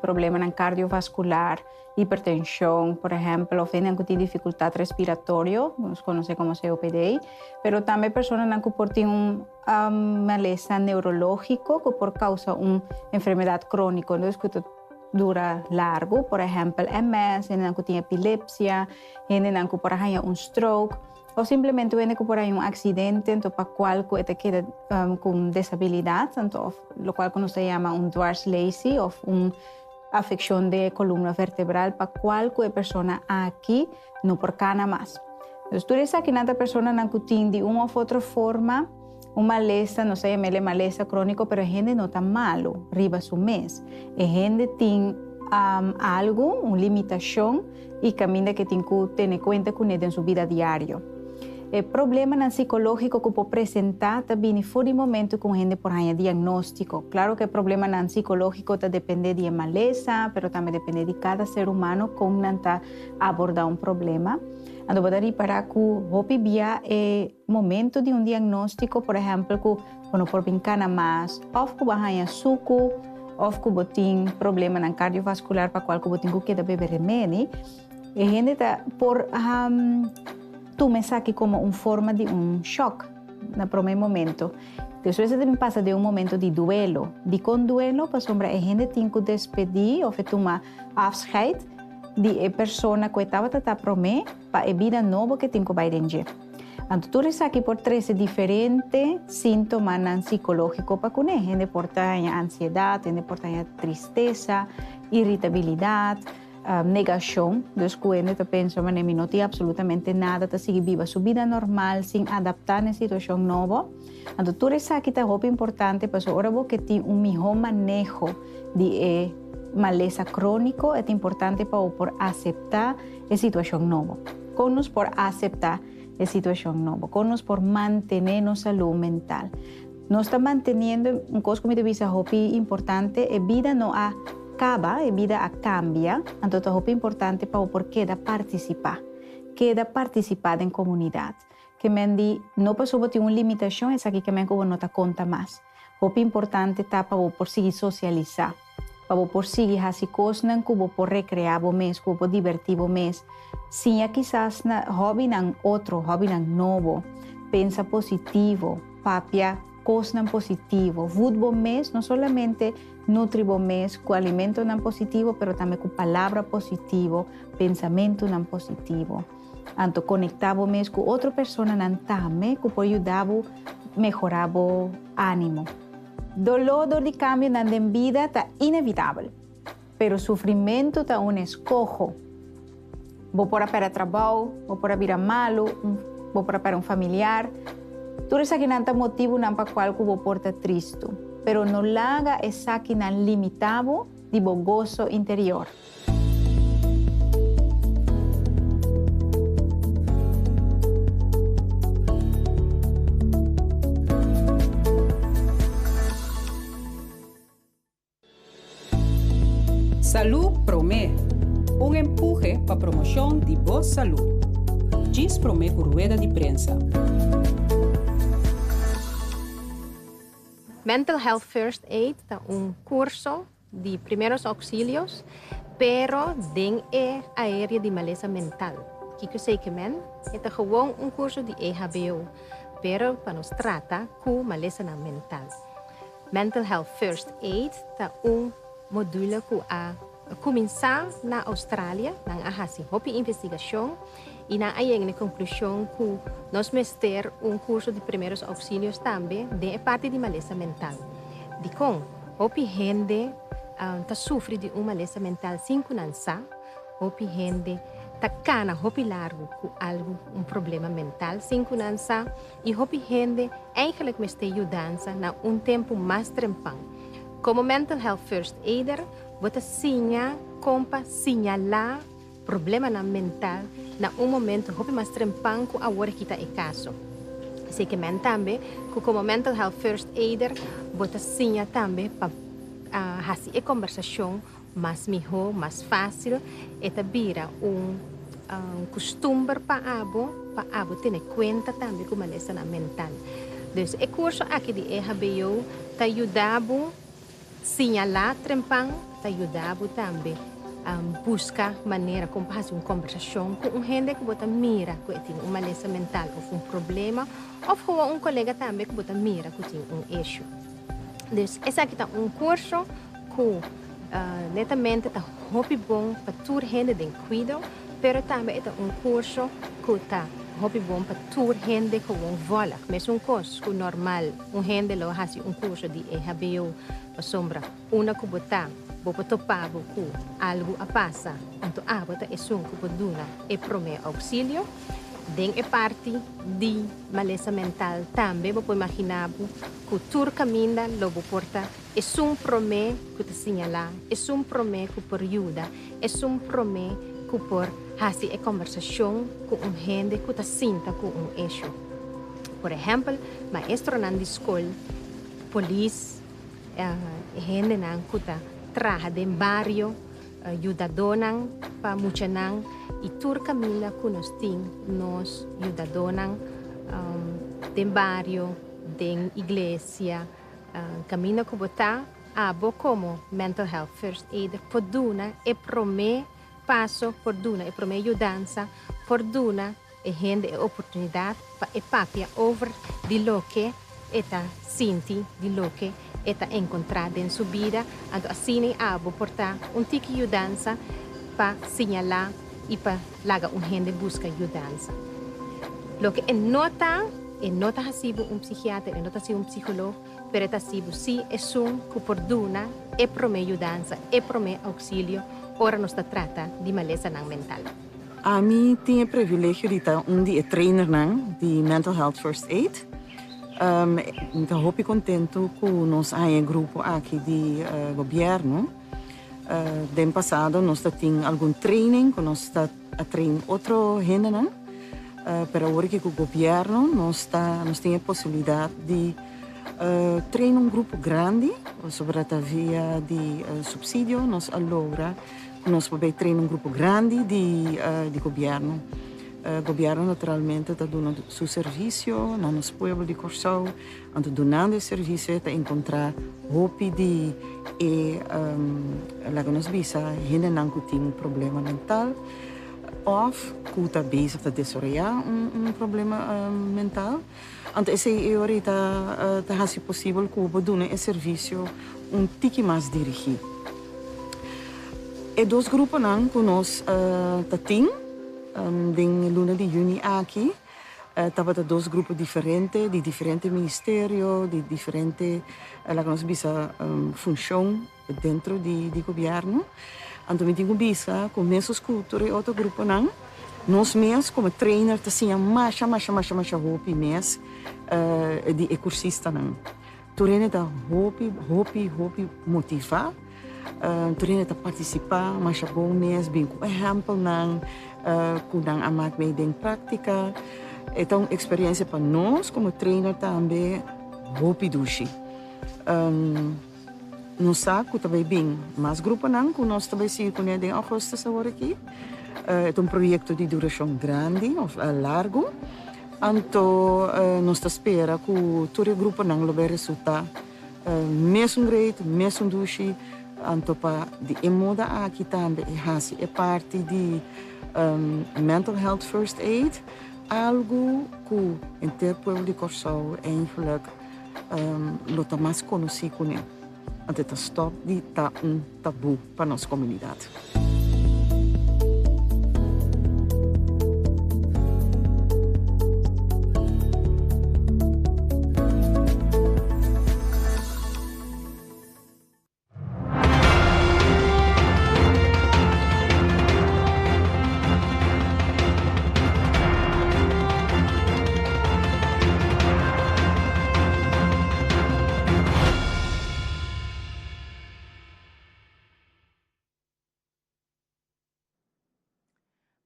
Problemanan kardiovaskular, hipertenshon, por ehèmpel, òf hendenan ku tin difikultat respiratorio, nos konosé komo COPD, pero tambe personanan ku por tin un malesa neurológiko ku por kousa un enfermedat króniko, entonces ku ta dura largu, por ehèmpel MS, hendenan ku tin epilepsia, hendenan ku por a haña un stroke. Of simplemente un hende ku por haña un aksidente anto pa kual ku e ta keda ku un desabilidat anto of lokual ku nos ta yama un dwarslaesie of un afekshon den e kolumna vertebral pa kual ku e persona aki no por kana mas. Dus tur esakinan ta personanan ku tin di un of otro forma un malesa, nos ta yam'el e malesa króniko, pero e hende no ta malu riba su mes. E hende tin algu, un limitashon, i kaminda ku e tin ku tene kuenta kuné den su bida diario. E problemanan sikológiko ku por presentá ta bini for di momentu ku un hende por haña diagnóstiko. Klaro ku e problemanan sikológiko ta dependé di e malesa, pero tambe dependé di kada ser humano kon nan ta abordá un problema. Anto bo ta ripará ku hopi bia e Momento di un diagnóstiko, por ehèmpel ku bo no por bin kana mas, òf ku bo a haña suku, òf ku bo tin problemanan kardiovaskular pa kual ku bo tin ku keda bebe remedi, e hende ta por tuma esaki komo un forma di un shòk na promé momento. Despues e ta bin pasa den un momento di duelo. Dikon duelo? Pasobra e hende tin ku despedí òf e tuma afscheid di e persona ku e tabata ta promé pa e bida nobo ku e tin ku bai den dje. Anto tur esaki por trese diferente síntomanan sikológiko pa kuné. Hende por ta haña ansiedat, hende por ta haña tristesa, iritabilidat, negashon. Dus ku hende ta pensa manera mi no tin apsolutamente nada, ta sigui biba su bida normal sin adaptá na e situashon nobo. Anto tur esaki ta hopi importante pasobra ora bo ke tin un mihó maneho di e malesa króniko e ta importante pa bo por aseptá e situashon nobo. Kon nos por aseptá e situashon nobo? Kon nos por mantené nos salú mental? Nos ta manteniendo, un kos ku mi ta bisa hopi importante, e bida no a kaba, e bida a kambia, anto ta hopi importante pa bo por keda partisipá. Keda partisipá den komunidat. Ke men di, no pasobra bo tin un limitashon esaki ke men ku bo no ta konta mas. Hopi importante ta pa bo por sigui sosialisá, pa bo por sigui hasi kosnan ku bo por rekreá bo mes, ku bo por dibertí bo mes. Siña kisas na hòbinan otro, hòbinan nobo. Pensa positivo, papia kosnan positivo. Vud bo mes, no solamente nutri bo mes ku alimentonan positivo, pero tambe ku palabra positivo, pensamentunan positivo. Anto konektá bo mes ku otro personanan tambe ku por yuda bo mehorá bo ánimo. Doló dor di kambionan den bida ta inevitabel, pero sufrimentu ta un eskoho. Bo por a pèrdè trabou, bo por a bira malu, bo por a pèrdè un familiar. Tur esakinan ta motibunan pa kual ku bo por ta tristu, pero no laga esakinan limitá bo di bo goso interior. Salú Promé, un empuhe pa promoshon di bo salú. Djis promé ku rueda di prensa. Mental Health First Aid ta un kurso Di primeros auxilios, pero den e aerea di malesa mental. Kiko esei ke men? E ta gewoon un curso di EHBO, pero pa nos trata cu malesanan mental. Mental Health First Aid ta un module cu a cuminsa na Australia. Nan a haci hopi investigacion y nan a yega na e conclusion cu nos mester un curso di primeros auxilios tambe den e parti di malesa mental. Dicon? Hopi hende ta sufri di un malesa mental sin ku nan sa. Hopi hende ta kana hopi largu ku algu, un problema mental sin ku nan sa. I hopi hende eigenlijk mester yudansa na un tempu mas trempan. Komo Mental Health First Aider bo ta siña kon pa siñalá problemanan mental na un momento hopi mas trempan ku awor aki ta e kaso. Esei ke men tambe ku komo Mental Health First Aider bo ta siña tambe pa hasi e kombersashon mas mihó, mas fásil. E ta bira un kustumber pa abo, pa abo tene kuenta tambe ku malesanan mental. Dus e kurso aki di EHBO ta yuda bo siñalá trempan. ta yuda bo tambe buska manera kon pa hasi un kombersashon ku un hende ku bo ta mira ku e tin un malesa mental òf un problema òf gewoon un kolega tambe ku bo ta mira ku tin un issue. Dus esaki ta un kurso ku netamente ta hopi bon pa tur hende den kuido, pero tambe e ta un kurso ku ta hopi bon pa tur hende gewoon vòlg. Mesun kos ku normal un hende lo hasi un kurso di EHBO pasobra unda ku bo ta bo por topa bo ku algu a pasa, anto abo ta esun ku por duna e promé ouksilio. Den e parti di malesa mental tambe bo por imaginá bo ku tur kaminda lo bo por ta esun promé ku ta siñalá, esun promé ku por yuda, esun promé ku por hasi e kòmbersashon ku un hende ku ta sinta ku un issue. Por ehèmpel, maestronan di skol, polis, e hendenan ku ta traha den bario, yudadónan pa muchanan i tur kaminda ku nos tin nos yudadónan den bario, den iglesia, kaminda ku bo ta, abo komo Mental Health First Aider por duna e promé paso, por duna e promé yudansa, por duna e hende e oportunidat pa e papia over di loke e ta sinti, di loke e ta enkontrá den su bida. Anto asina i abo por ta un tiki yudansa pa siñalá i pa laga un hende buska yudansa. Loke e no ta, e no ta hasi bo un psikiater, e no ta hasi un psikolog, pero e ta hasi bo sí esun ku por duna e promé yudansa, e promé ouksilio ora nos ta trata di malesanan mental. Ami tin e privilegio di ta un di e trainernan di Mental Health First Aid. Mi ta hopi kontentu ku nos a haña e grupo aki di gobièrnu. Den pasado nos ta tin algun training ku nos ta a train otro hendenan, pero awor aki ku gobièrnu nos ta nos tin e posibilidat di train un grupo grandi, pasobra ta via di supsidio nos a logra. Nos por bay train un grupo grandi di di gobierno. Gobierno naturalmente ta duna su servicio na nos pueblo di Corsou, anto dunando e servicio e ta encontra hopi di e laga nos bisa hendenan cu tin un problema mental of cu ta bezig ta desaroya un problema mental. Anto esey e ora ta ta haci posibel cu bo duna e servicio un tiki mas dirigi. E dos gruponan cu nos ta tin den luna di juni aki tabata dos grupo diferente di diferente ministerio, di diferente laga nos bisa funcion dentro di gobierno. Anto mi tin cu bisa cu mesun cu tur e otro gruponan nos mes como trainer ta siña masha masha masha masha hopi mes di e cursistanan. Tur hende ta hopi, hopi, hopi motivá. Tur hende ta partisipá masha bon mes, bin ku ehèmpelnan ku nan a mak mee den práktika. E ta un eksperensia pa nos komo trainer tambe hopi dushi. Nos sa ku ta bai bin mas gruponan ku nos ta bai sigui kuné den ougùstùs awor aki. E ta un proyekto di durashon grandi òf largu. Anto nos ta spera ku tur e gruponan lo bai resultá mesun great, mesun dushi. Anto pa di e moda aki tambe e hasi e parti di Mental Health First Aid algu ku henter pueblo di Kòrsou eigenlijk lo ta mas konosí kuné. Anto e ta stòp di ta un tabú pa nos komunidat.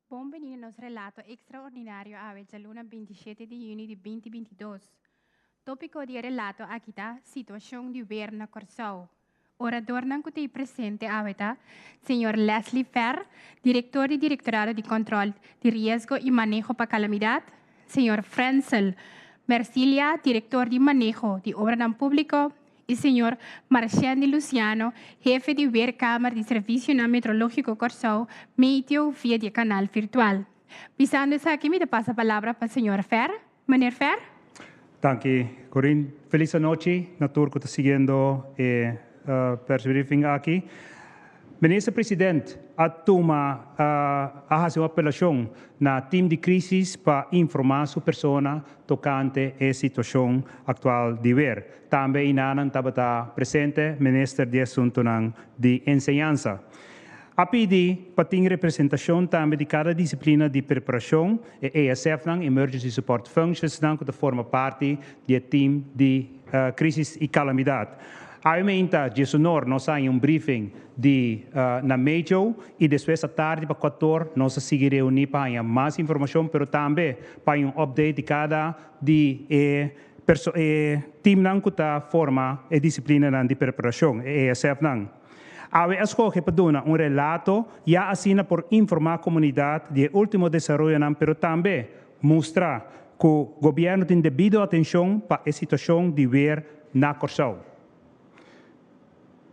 Bon bini na nos relato ekstraordinario awe djaluna 27 di yüni di 2022. Tópiko di e relato aki ta Situashon di wer na Kòrsou. Oradornan ku ta ei presente awe ta señor Leslie Fer, direktor di Direktorado di Kòntròl di Riesgo i Maneho pa Kalamidat, señor Frensel Mercilia, direktor di Maneho di Obranan Públiko, i señor Marchendi Luciano, hefe di Weerkamer di Servisionan Meteorológiko Kòrsou, Meteo, via di e kanal virtual. Bisando esaki mi ta pasa palabra pa señor Fer. Meneer Fer. Danki, Corinne. Felis anochi na tur ku ta siguiendo e persbriefing aki. Minister President a tuma a hasi un apelashon na team di crisis pa informa su persona tokante e situashon aktual di weer. Tambe einanan tabata presente Minister di Asuntunan di Enseñansa. A pidi pa tin representashon tambe di kada disiplina di preparashon, e ESF-nan, Emergency Support Functions-nan ku ta forma parti di e team di Crisis i Kalamidat. Awe meinta diesunor nos a haña un briefing di na Mejo i despues atardi pa kuator nos a sigui reuní pa haña mas informashon pero tambe pa haña un update di kada di e e teamnan ku ta forma e disiplinanan di preparashon, e ESF-nan. Awe a skohe pa duna un relato ya asina por informá komunidat di e último desaroyonan pero tambe mustra ku gobièrnu tin debido atenshon pa e situashon di weer na Kòrsou.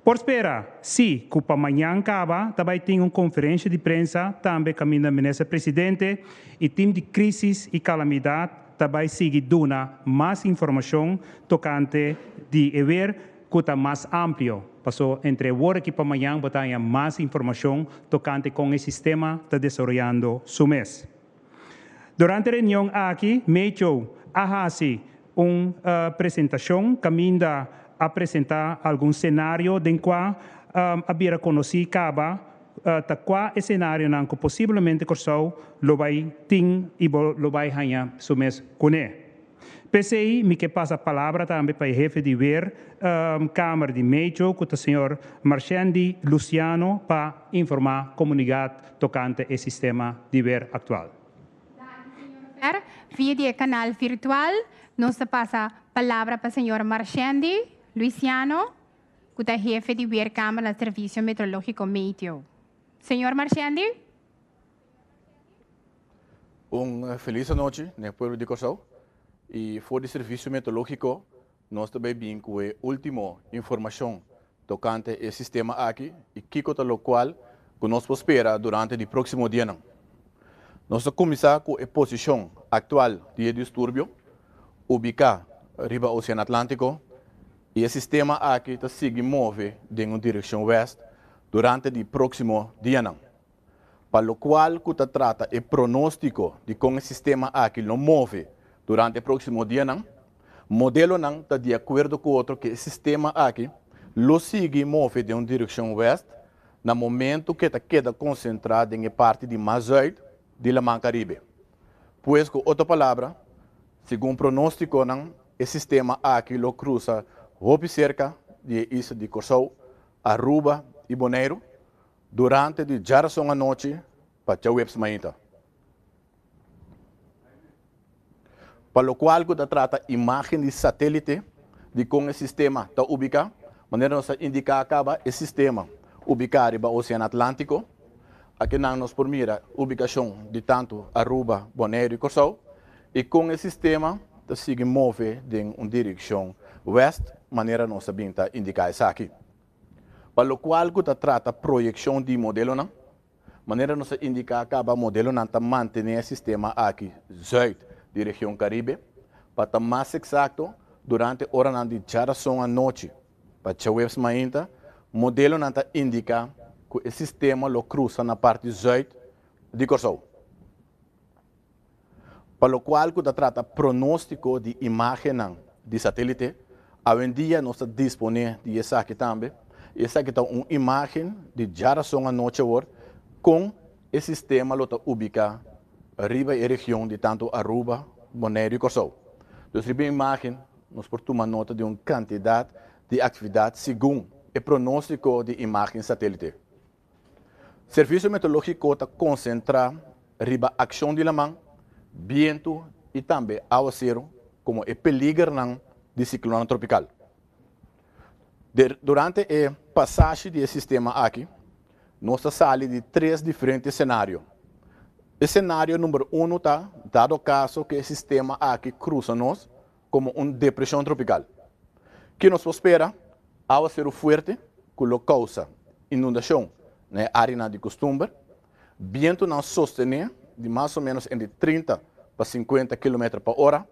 Por spera si ku pa mañan kaba ta bai tin un konferensha di prensa tambe kaminda Minister Presidente i tim di Krísis i Kalamidat ta bai sigui duna mas informashon tokante di e weer ku ta mas amplio. Paso entre awor aki pa mañan bo ta haña mas informashon tokante kon e sistema ta desaroyando su mes. Durante reunion aki Mecho a hasi un presentashon kaminda a presentá algun senario den kua a bira konosí kaba ta kua e senarionan ku posiblemente Kòrsou lo bai tin i bo lo bai haña su mes kuné. P'esei mi ke pasa palabra tambe pa e hefe di weer kamer di Mecho ku ta señor Marchendi Luciano pa informá komunidat tokante e sistema di weer aktual. Danki señor Fer. Via di e kanal virtual nos ta pasa palabra pa señor Marchendi Luciano ku ta hefe di weerkamer na Servisio Meteorológiko Meteo. Señor Marchendi. Un felis anochi na e pueblo di Kòrsou i for di Servisio Meteorológiko nos ta bai bin ku e último informashon tokante e sistema aki i kiko ta lokual ku nos por spera durante di próksimo dianan. Nos ta kuminsá ku e posishon aktual di e disturbio ubiká riba Osean Atlántiko i e sistema aki ta sigui move den un direkshon wèst durante di próksimo dianan. Pa lokual ku ta trata e pronóstiko di kon e sistema aki lo move durante e próksimo dianan, modelonan ta di akuerdo ku otro ku e sistema aki lo sigui move den un direkshon wèst na momentu ku e ta keda konsentrá den e parti di mas zùit di Laman Karibe. Pues ku otro palabra, segun pronóstikonan e sistema aki lo krusa hopi serka di e isla di Kòrsou, Aruba i Boneiru Durante di djarason anochi pa djaweps mainta. Pa lokual ku ta trata imágen di satélite di kon e sistema ta ubiká, manera nos a indiká kaba e sistema ubiká riba Osean Atlántiko. Akinan nos por mira ubikashon di tantu Aruba, Boneiru i Kòrsou i kon e sistema ta sigui move den un direkshon wèst manera nos a bin ta indiká esaki. Pa lokual ku ta trata proyekshon di modelonan, manera nos a indiká kaba modelonan ta mantené e sistema aki zùit di region Karibe, pa ta mas eksakto, durante oranan di djarason anochi pa djaweps mainta, modelonan ta indiká ku e sistema lo krusa na parti zùit di Kòrsou. Pa lokual ku ta trata pronóstiko di imágennan di satélite, awendia nos ta disponé di esaki tambe, i esaki ta un imágen di djarason anochi awor kon e sistema lo ta ubiká riba e region di tantu Aruba, Boneiru i Kòrsou. Dus riba e imágen nos por tuma nota di un kantidat di aktividat segun e pronóstiko di imágen satélite. Servisio meteorológiko ta konsentrá riba akshon di laman, bientu i tambe awaseru komo e peligernan di siklonnan tropikal. Durante e pasashi di e sistema aki, nos ta sali di tres diferente senario. E senario number unu ta dado kaso ku e sistema aki krusa nos komo un depreshon tropikal. Ki nos por spera? Áwaseru fuerte ku lo kousa inundashon na e áreanan di kustumber, bientunan sostené di mas o ménos entre 30 pa 50 kilometer pa ora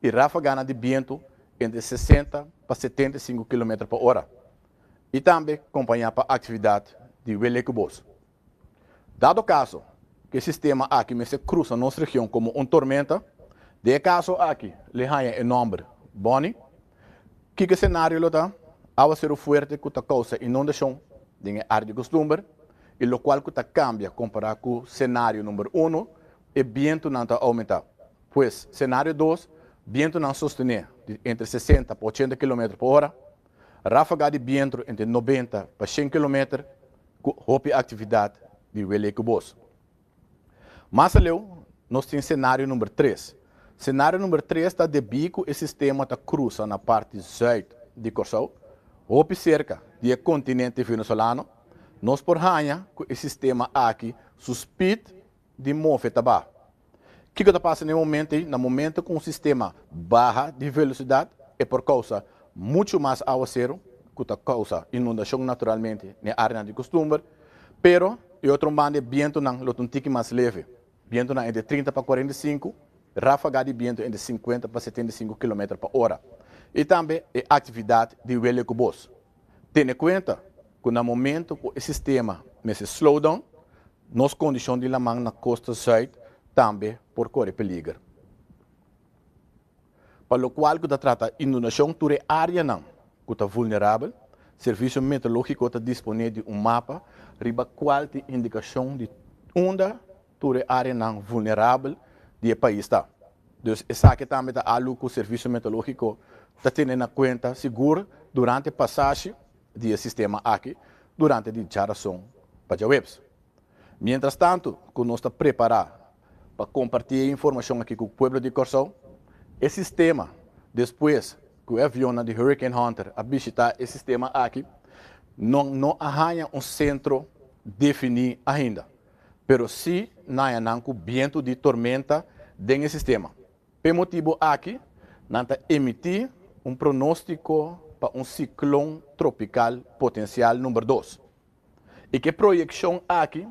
i ráfaganan di bientu entre 60 pa 75 kilometer pa ora, i tambe kompañá pa aktividat di welek ku bos. Dado kaso ku e sistema aki mester krusa nos region komo un tormenta, den e kaso aki le haña e nòmber Bonnie, kiko e senario lo ta? Awaseru fuerte ku ta kousa inundashon den e área di kustumber i lokual ku ta kambia kompará ku senario number uno, e bientunan ta oumentá. Pues, senario dos, bientunan sostené di entre 60 pa 80 kilometer pa ora, Ráfaga di bientro entre 90 pa 100 kilometer ku hopi aktividat di welek ku bos. Mas aleu nos tin senario number tres. Senario number tres ta debí ku e sistema ta krusa na parti zùit di Kòrsou, hopi serka di e kontinente venezolano, nos por haña ku e sistema aki su spit di move ta baha. Kiko ta pasa na e momento ei? Na momento ku un sistema baha di velosidat, e por kousa muchu mas awaseru, ku ta kousa inundashon naturalmente na e áreanan di kustumber. Pero, e otro banda e bientunan lo ta un tiki mas leve. Bientunan entre 30 pa 45, ráfaga di bientu entre 50 pa 75 kilometer pa ora. I tambe e aktividat di wele ku bos. Tene kuenta ku na momento ku e sistema mester slow down, nos kondishon di laman na kosta zùit tambe por kore peliger. Pa lokual ku ta trata inundashon tur e áreanan ku ta vulnerabel, Servisio Meteorológiko ta disponé di un mapa riba kual tin indikashon di unda tur e áreanan vulnerabel di e pais ta. Dus esaki tambe ta algu ku Servisio Meteorológiko ta tene na kuenta sigur durante pasashi di e sistema aki durante di djarason pa djaweps. Mientras tantu ku nos ta prepará pa kompartí e informashon aki ku pueblo di Kòrsou, e sistema despues ku e avionnan di Hurricane Hunter a bishitá e sistema aki, nan no a haña un sentro definí ainda, pero sí naña nan ku bientu di tormenta den e sistema. P'e motibu aki nan ta emití un pronóstiko pa un siklon tropikal potensial number dos. I ku e proyekshon aki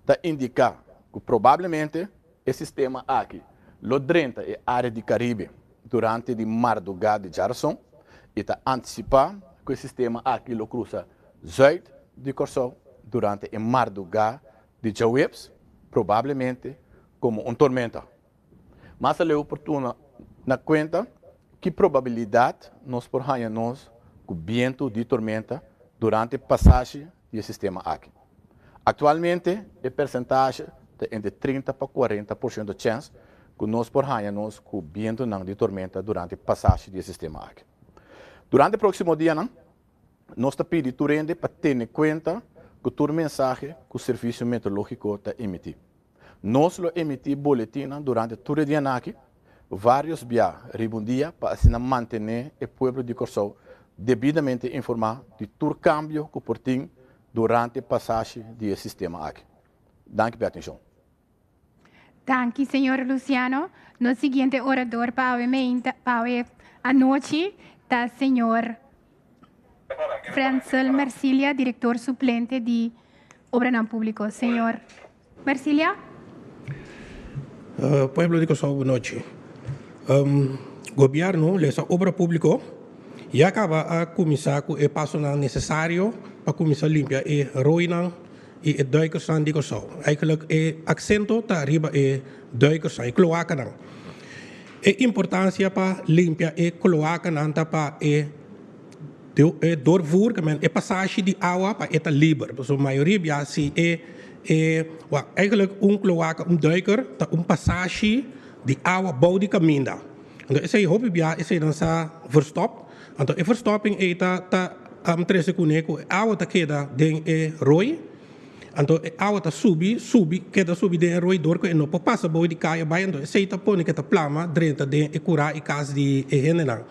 ta indiká ku probablemente e sistema aki lo drenta e área di Karibe durante di mardugá di djarason i ta antisipá ku e sistema aki lo krusa zùit di Kòrsou durante e mardugá di djaweps, probablemente komo un tormenta. Mas aleu por tuma na kuenta ki probabilidat nos por haña nos ku bientu di tormenta durante pasashi di e sistema aki. Aktualmente e persentashe ta entre 30 pa 40% chèns ku nos por haña nos ku bientunan di tormenta durante pasashi di e sistema aki. Durante próksimo dianan nos ta pidi tur hende pa tene kuenta ku tur mensahe ku Servisio Meteorológiko ta emití. Nos lo emití boletinnan durante tur e dianan aki, vários bia riba un dia pa asina mantené e pueblo di Kòrsou debidamente informá di tur kambio ku por tin durante pasashi di e sistema aki. Danki pa e atenshon. Danki señor Luciano. Nos siguiente orador pa awe meinta, pa awe anochi ta señor Frensel Mercilia, director suplente di Obranan Público. Señor Mercilia. Pueblo di Kòrsou bon nochi. Gobièrnu lesa obra públiko ya kaba a kuminsá ku e pasonan nesesario pa kuminsá limpia e roinan i e duikersnan di Kòrsou. Eigenlijk e aksento ta riba e duikersnan, e kloakanan. E importansia pa limpia e kloakanan ta pa e e doorvoer, e pasashi di awa pa e ta liber. Pasobra mayoria bia si e e wak eigenlijk un kloaka, un duiker ta un pasashi di awa bou di kaminda. Anto esei hopi bia eseinan sa verstop. Anto e verstopping ei ta ta trese kuné ku e awa ta keda den e rooi. Anto e awa ta subi, subi, keda subi den e rooi dor ku e no por pasa bou di kaya bai. Anto esei ta pone ku e ta plama drenta den e kurá i kas di e hendenan.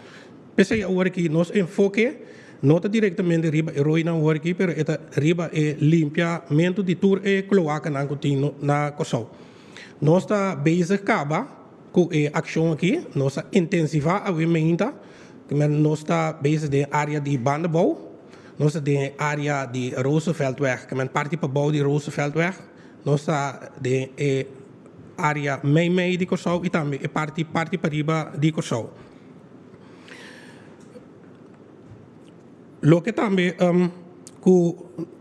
P'esei awor aki nos enfoke no ta direktamente riba e roinan awor aki, pero e ta riba e limpiamentu di tur e kloakanan ku tin na Kòrsou. Nos ta bezig kaba ku e akshon aki, nos a intensivá awe meinta, nos ta bezig den área di Bandabou. Nos ta den e área di Rooseveltweg, ke men parti pabou di Rooseveltweg. Nos ta den e área meimei di Kòrsou i tambe e parti parti pariba di Kòrsou. Loke tambe ku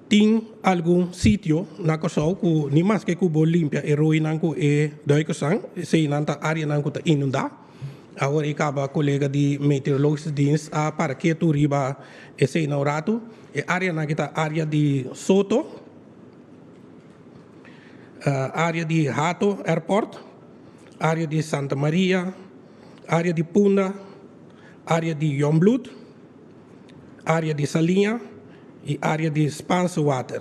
tin algun sitio na Kòrsou ku ni maske ku bo limpia e roinan ku e duikersnan, eseinan ta áreanan ku ta inundá. Awor e kaba kolega di Meteorologische Dienst a para ketu riba eseinan un ratu. E áreanan aki ta área di Soto, área di Hato Airport, área di Santa Maria, área di Punda, área di Jongbloed, área di Saliña i área di Spaanse Water.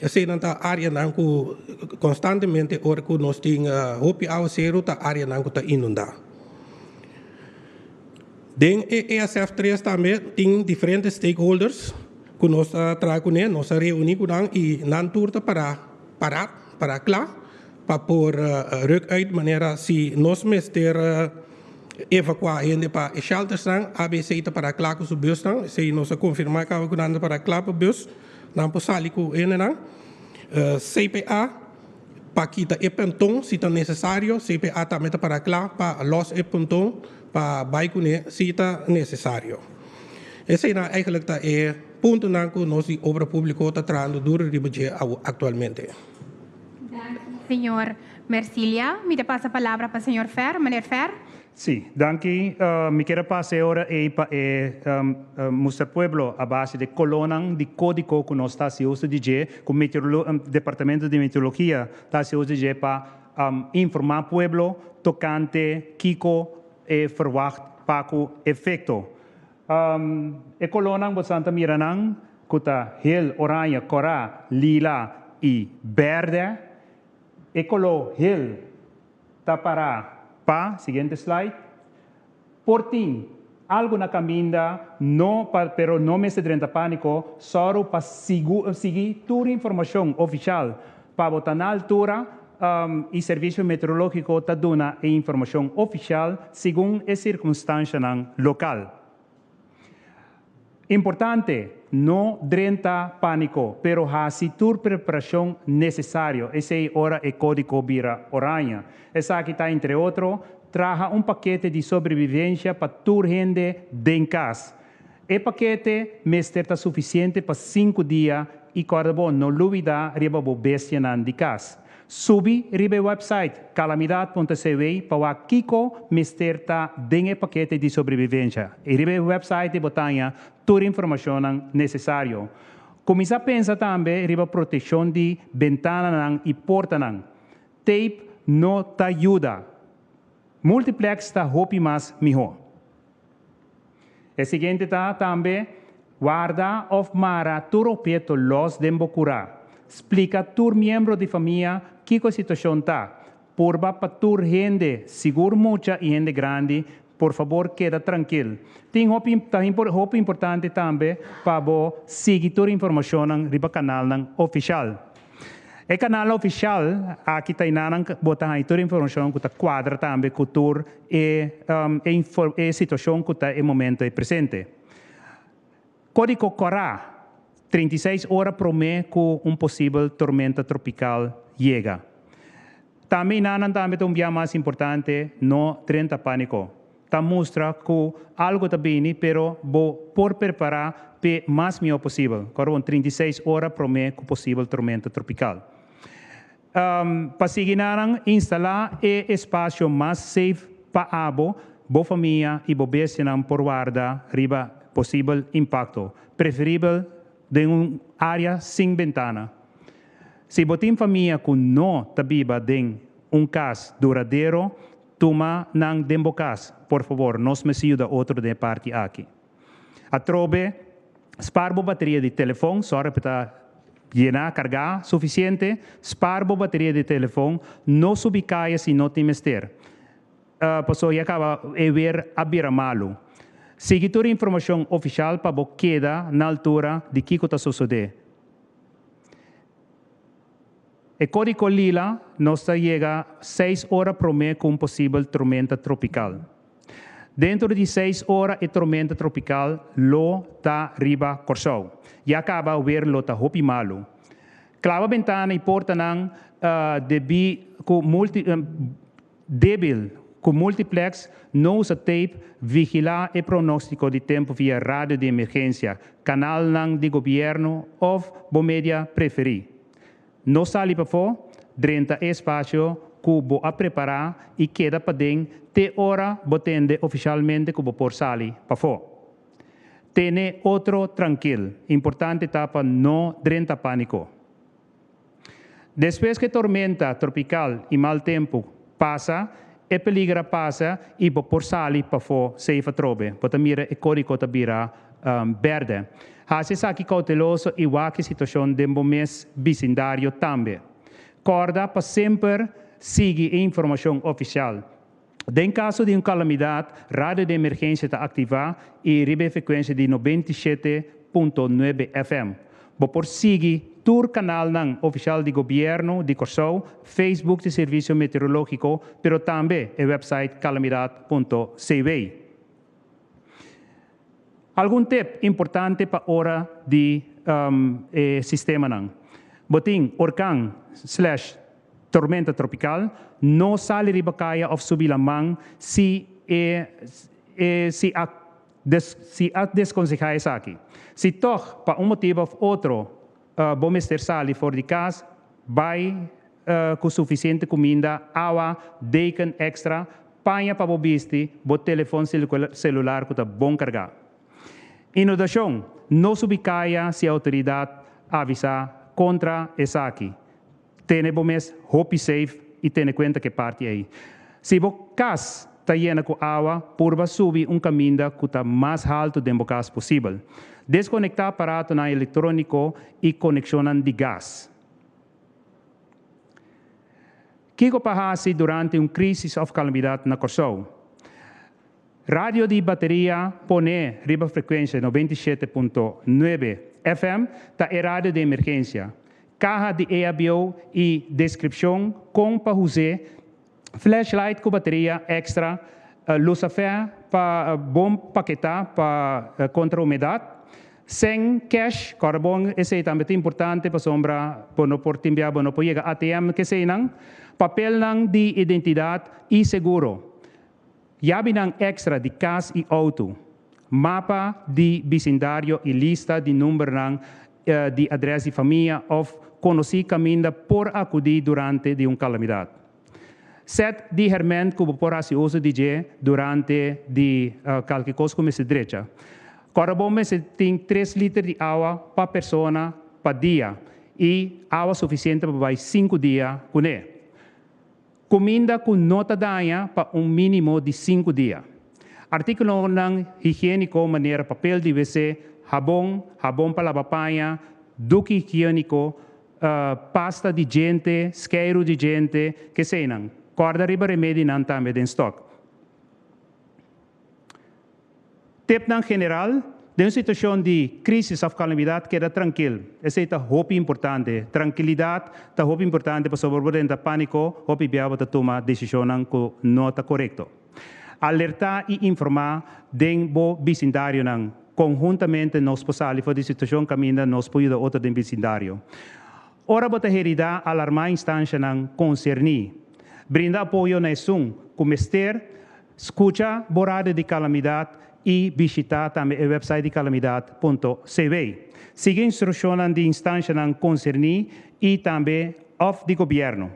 Eseinan ta áreanan ku konstantemente ora ku nos tin hopi awaseru ta áreanan ku ta inundá. Den e ESF tres tambe tin diferente stakeholders ku nos ta traha kuné, nos a reuní ku nan i nan tur ta pará pará, pará kla pa por ruk uit manera si nos mester evakuá hende pa e sheltersnan, ABC ta pará kla ku su busnan, esei nos a konfirmá kaba ku nan ta pará kla pa bus. Nan por sali ku hendenan. CPA pa kita e ponton si ta nesesario. CPA tambe ta para kla pa los e ponton pa bai kuné si ta nesesario. Eseinan eigenlijk ta e puntonan ku nos di Obra Públiko ta trahando duru riba dje aktualmente. Danki señor Mercilia. Mi ta pasa palabra pa señor Fer. Meneer Fer. Sí, danki. Mi kier a pasa e ora ei pa e mustra pueblo a base di kolónan di kódigo ku nos ta hasi uso di dje, ku Departamento di Meteorologia ta hasi uso di dje pa informá pueblo tokante kiko e ferwagt pa ku efekto. E kolónan bo ta mira nan ku ta hel, oraña, kòrá, lila i bèrdè. E koló hel ta para pa, siguiente slide, por tin algo na caminda, no pa, pero no mester drenta panico, sòru pa sigu, sigui tur informacion oficial pa bo ta na altura y Servicio Meteorologico ta duna e informacion oficial segun e circunstancianan local. Importante, no drenta pániko, pero hasi tur preparashon nesesario, esei ora e kódigo bira oraña. Esaki ta entre otro, traha un pakete di sobrevivensia pa tur hende den kas. E pakete mester ta sufisiente pa sinku dia i kòrda bo no lubidá riba bo bestianan di kas. Subi riba e website calamidad.cw pa wak kiko mester ta den e pakete di sobrebivensha. I riba e website bo ta haña tur informashonnan nesesario. Kuminsá pensa tambe riba protekshon di bentananan i portanan. Tape no ta yuda. Multiplex ta hopi mas mihó. E siguiente ta tambe warda òf mara tur opheto lòs den bo kurá. Splika tur miembro di famia kiko e situashon ta. Purba pa tur hende, sigur mucha i hende grandi, por fabor keda trankil. Tin hopi ta hopi importante tambe pa bo sigui tur informashonnan riba kanalnan ofishal. E kanal ofishal aki ta enanan bo ta haña tur informashon ku ta kuadra tambe ku tur e e situashon ku ta e momento ei presente. Kódigo Kòrá, 36 ora promé ku un posibel tormenta tropikal yega. Tambe enanan tambe ta un bia mas importante, no drenta pániko. Ta mustra ku algu ta bini pero bo por prepará p'e mas mihó posibel. Kòrda bon, 36 ora promé ku posibel tormenta tropikal. Pa sigui nanan, instalá e espasio mas safe pa abo, bo famia i bo bestianan por warda riba posibel impakto, preferibel den un área sin bentana. Si bo tin famia ku no ta biba den un kas duradero, Tuma nan den bo kas, por fabor, nos mester yuda otro den e parti aki. Atrobe, spar bo bateria di telefon, sòru pa e ta yená, kargá, sufisiente. Spar bo bateria di telefon, no subi kaya si no tin mester, pasobra ya kaba e wer a bira malu. Sigui tur informashon ofishal pa bo keda na altura di kiko ta sosodé. E kódigo lila nos ta yega seis ora promé ku un posibel tormenta tropikal. Dentro di seis ora e tormenta tropikal lo ta riba Kòrsou. Ya kaba wer lo ta hopi malu. Klaba bentana i portanan debí ku multi débil ku multiplex, no usa tape, vigilá e pronóstiko di tempu via radio di emergensia, kanalnan di gobièrnu òf bo media preferí. No sali pafó, drenta e espasio ku bo a prepará i keda paden te ora bo tende ofishalmente ku bo por sali pafó. Tene otro trankil, importante ta pa no drenta pániko. Despues ku e tormenta tropikal i mal tempu pasa, e peliger a pasa i bo por sali pafó seif atrobe. Bo ta mira e kódigo ta bira bèrdè. Hasi esaki kouteloso i wak e situashon den bo mes bisindario tambe. Kòrda pa semper sigui e informashon ofisial. Den kaso di un kalamidat, radio di emergensia ta aktivá i riba e frekuensia di 97.9 FM. Bo por sigui tur kanalnan ofisial di Gobièrnu di Kòrsou, Facebook di Servisio Meteorológiko, pero tambe e wèpsait kalamidat.cw. Algun tip importante pa ora di e sistemanan. Bo tin orkan slash tormenta tropical, no sali riba kaya of subi laman si e e si a si a deskonseha esaki. Si tog pa un motibu of otro bo mester sali for di kas, bai ku sufisiente kuminda, awa, deken èkstra, paña pa bo bisti, bo telefon selular ku ta bon kargá. Inundashon, No subi kaya si outoridat avisá kontra esaki. Tene bo mes hopi safe i tene kuenta ku e parti ei. Si bo kas ta yena ku awa, purba subi un kaminda ku ta mas haltu den bo kas posibel. Deskonektá aparatonan elektróniko i konekshonnan di gas. Kiko pa hasi durante un krísis òf kalamidat na Kòrsou? Radio di bateria poné riba frekuensia 97.9 FM ta e radio di emergensia. Kaha di EHBO i deskripshon kon pa us'é, flashlight ku bateria èkstra, lusafè pa bon paketá pa kontra humedat, Sèn cash, kòrda bon esei tambe ta importante pasobra bo no por tin bia bo no por yega ATM keseinan, papelnan di identidat i seguro, yabinan èkstra di kas i outo, mapa di bisindario i lista di numbernan di adrès di famia òf konosí kaminda por akudí durante di un kalamidat. Sèt di hèrmènt ku bo por hasi uso di dje durante di kalke kos ku mester drecha. Kòrda bo mester tin tres liter di awa pa persona pa dia i awa sufisiente pa bai sinku dia kuné. Kuminda ku no ta daña pa un mínimo di sinku dia. Artíkulonan higiéniko manera papel di wc, habon, habon pa laba paña, duki higiéniko, Pasta di djente, skeiru di djente, keseinan. Kòrda riba remedinan tambe den stòk. Tipnan general, Den un situashon di krísis òf kalamidat keda trankil. Esei ta hopi importante. Trankilidat ta hopi importante pasobra bo drenta pániko hopi bia bo ta tuma desishonnan ku no ta korekto. Alertá i informá den bo bisindarionan. Konhuntamente nos por sali for di situashon kaminda nos por yuda otro den bisindario. Ora bo ta heridá, alarmá instanshanan konserní. Brinda apoyo na esun ku mester. Skucha bo radio di kalamidat i bishitá tambe e wèpsait di kalamidat punto cw. Sigui instrukshonnan di instanshanan konserní i tambe òf di gobièrnu.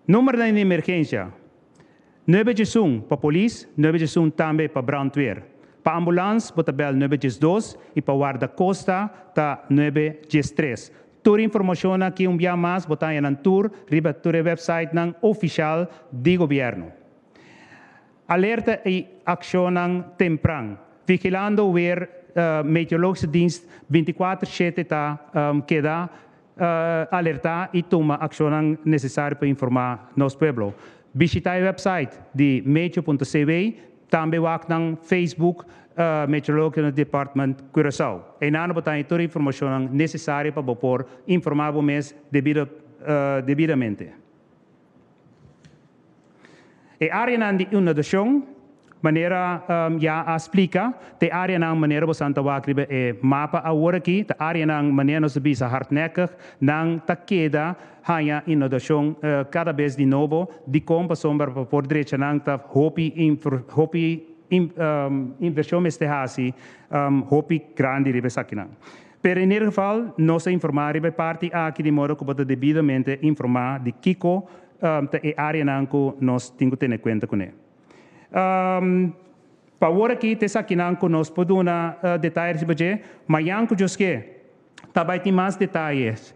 Numbernan di emergensia, 911 pa polis, 911 tambe pa brandweer. Pa ambulans bo ta bel 912 i pa warda kosta ta 913. Tur informashonnan aki un bia mas bo ta haña nan tur riba tur e websitenan ofishal di gobièrnu. Alerta i akshonnan tempran. Vigilando weer Meteorologische Dienst 24 shete ta keda alerta i tuma akshonnan nesesario pa informá nos pueblo. Bishitá e website di meteo.cw, tambe wak nan Facebook Meteorological Department Curaçao. Einan bo ta haña tur e informashonnan nesesario pa bo por informá bo mes debidamente. E áreanan di inundashon, manera ya a splika, ta e áreanan manera bo san ta wak riba e mapa awor aki, ta áreanan manera nos ta bisa hardnekkig, nan ta keda haña inundashon kada bes di nobo. Dikon? Pasobra pa por drecha nan ta hopi hopi invershon mester hasi hopi grandi riba esakinan. Pero en ieder geval nos a informá riba e parti aki di modo ku bo ta debidamente informá di kiko ta e áreanan ku nos tin ku tene kuenta kuné. Pa awor aki ta esakinan ku nos por duna detaye riba dje. Mañan ku Dios ke ta bai tin mas detayes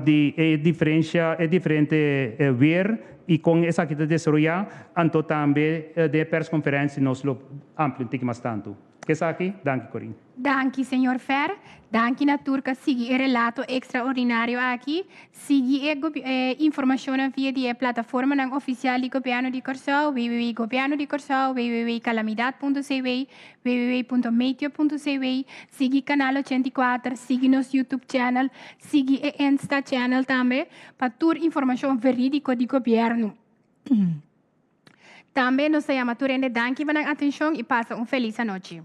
di e diferensha, e diferente weer i kon esaki ta desaroyá. Anto tambe den e perskonferensia nos lo amplia un tiki mas tantu. Esaki, danki Corinne. Danki señor Fer. Danki na tur ka sigui e relato extraordinario aki. Sigui e e informacionnan via di e plataformanan oficial di Gobierno di Corsou, www.gobiernodikorsou, www.calamidad.cw, www.meteo.cw, sigui Canal 84, sigui nos YouTube channel, sigui e Insta channel tambe pa tur informacion veridico di Gobierno. Tambe nos ta yama tur hende danki pa nan atencion y pasa un feliz anochi.